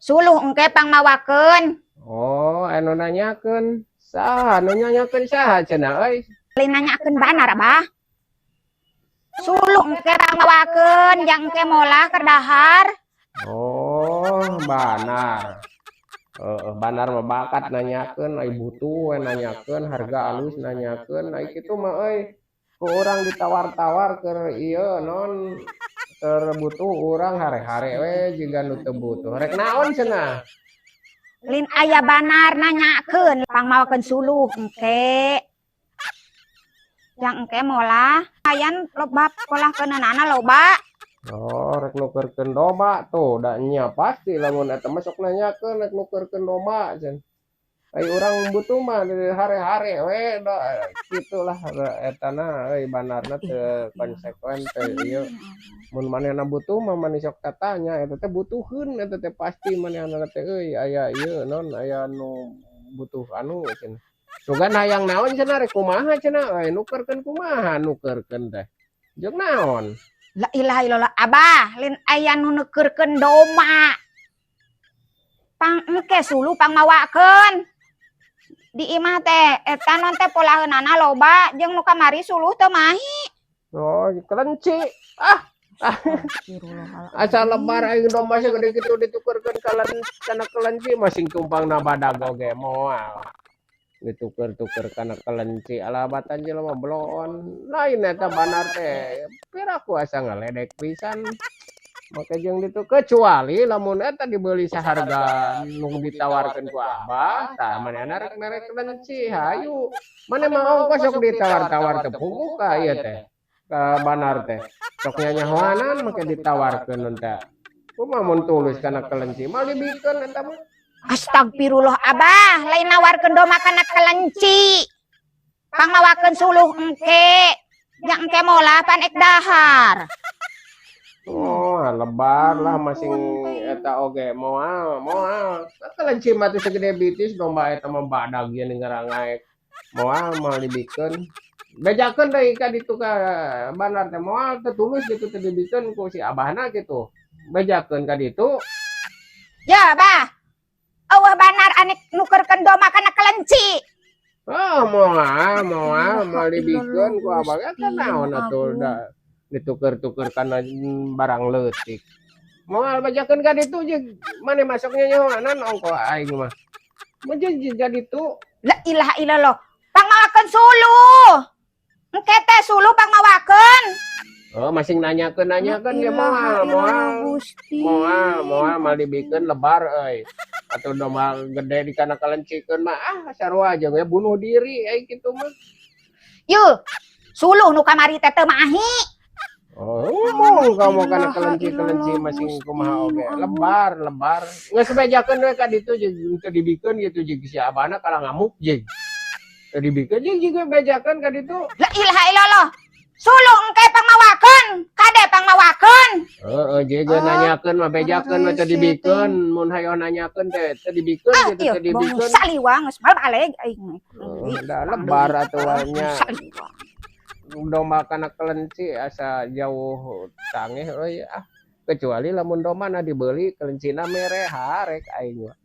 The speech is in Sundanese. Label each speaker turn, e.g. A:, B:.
A: Suluh engke pangmawakeun.
B: Oh, anu nanyakeun. Saha anu nanyakeun, saha cenah euy?
A: Lain nanyakeun banar, Abah. Suluh engke pangmawakeun, jang engke molah keur dahar.
B: Oh, banar. Heeh, banar mah bakat nanyakeun, ai butuh we nanyakeun, harga alus nanyakeun, ai kitu mah euy. Ku urang ditawar-tawar keur ieu non keur butuh urang hare-hare we jiga nu teu butuh. Rek naon cenah?
A: Lin aya banar nanyakeun pangmawakeun suluh engke. Jang engke molah, ayan loba polahkeunana loba.
B: Oh, rek nukerkeun domba tuh, da nya pasti lamun eta mah sok nanyakeun rek nukerkeun domba cenah. Ai urang butuh mah hare-hare we da kitulah etana euy, banarna teu konsekuen teu ieu. Mun manehna butuh mah mani sok tatanya eta teh, butuheun eta teh pasti manehna teh euy, aya ieu non aya nu butuh anu cenah. Sugan hayang naon cenah, rek kumaha cenah euy, nukerkeun kumaha nukerkeun teh? Jeung naon?
A: La ilaha illallah, Abah, lin aya nu nukerkeun domba. Pang engke suluh pangmawakeun. Di imah teh eta non teh polaheunana loba jeung nu kamari suluh teu mahi.
B: Oh, kelenci. Ah, asa lebar aing domba segede kitu ditukerkeun kana kelenci, masing tumpangna badag oge moal. Dituker-tuker kana kelenci, alah batan jelema bloon. Lain eta banar teh. Piraku asa ngaledek pisan. Make jeung ditu, kecuali lamun eta dibeuli saharga nu ditawarkeun ku Abah, tah manehna rek mere kelenci hayu. Maneh mah ongkoh sok ditawar-tawar teu puguh ka ieu teh. Ka banar teh. Sok nyanyahoanan make ditawarkeun teh. Kumaha mun tulus kana kelenci mah dibikeun eta mah.
A: Astagfirullah, Abah, lain nawarkeun domba kana kelenci. Pangmawakeun suluh engke. Jang engke molah pan ek dahar.
B: Oh, lebar lah masing eta oge moal moal. Kelenci mah teh segede bitis, domba eta mah badag ieu ngarangaek. Moal moal dibikeun. Bejakeun deui ka ditu ka banar teh, moal teu tulus gitu teu dibikeun ku si abahna gitu. Bejakeun ka ditu.
A: Ya, Abah. Eueuh banar anik nukerkeun domba kana kelenci.
B: Oh, moal moal moal dibikeun ku abah eta, naon atuh da dituker-tuker kana barang leutik. Moal, bejakeun ka ditu jeung maneh masuk nyanyahoanan ongkoh aing mah. Mun jeung ditu.
A: La ilaha illallah. Pangmawakeun suluh. Engke teh suluh pangmawakeun.
B: Oh, masing nanyakeun nanyakeun ge moal moal. Moal moal moal dibikeun, lebar euy. Atau domba gede di kana kelencikeun mah, ah, sarua jeung we bunuh diri ai kitu mah.
A: Yuh, suluh nu kamari teh teu mahi.
B: Oh, ngomong kamu kana kelenci-kelenci masing kumaha oge. Lebar, lebar. Geus bejakeun we ka ditu jeung teu dibikeun gitu jeung si abahna kalah ngamuk jeung. Teu dibikeun jeung juga bejakeun ka ditu.
A: La ilaha illallah. Suluh engke pangmawakeun, kade pangmawakeun.
B: Heeh, jeung nanyakeun mah bejakeun we teu dibikeun, mun hayo nanyakeun teh teu dibikeun
A: Ah,
B: gitu
A: ieu
B: teu dibikeun.
A: Bong saliwang geus mal baleg aing.
B: Heeh, da lebar atuh nya.
A: Saliwang.
B: Domba kana kelenci asa jauh tangeh euy, ah. Kecuali lamun domba na dibeli, kelencina mere, harek aing mah.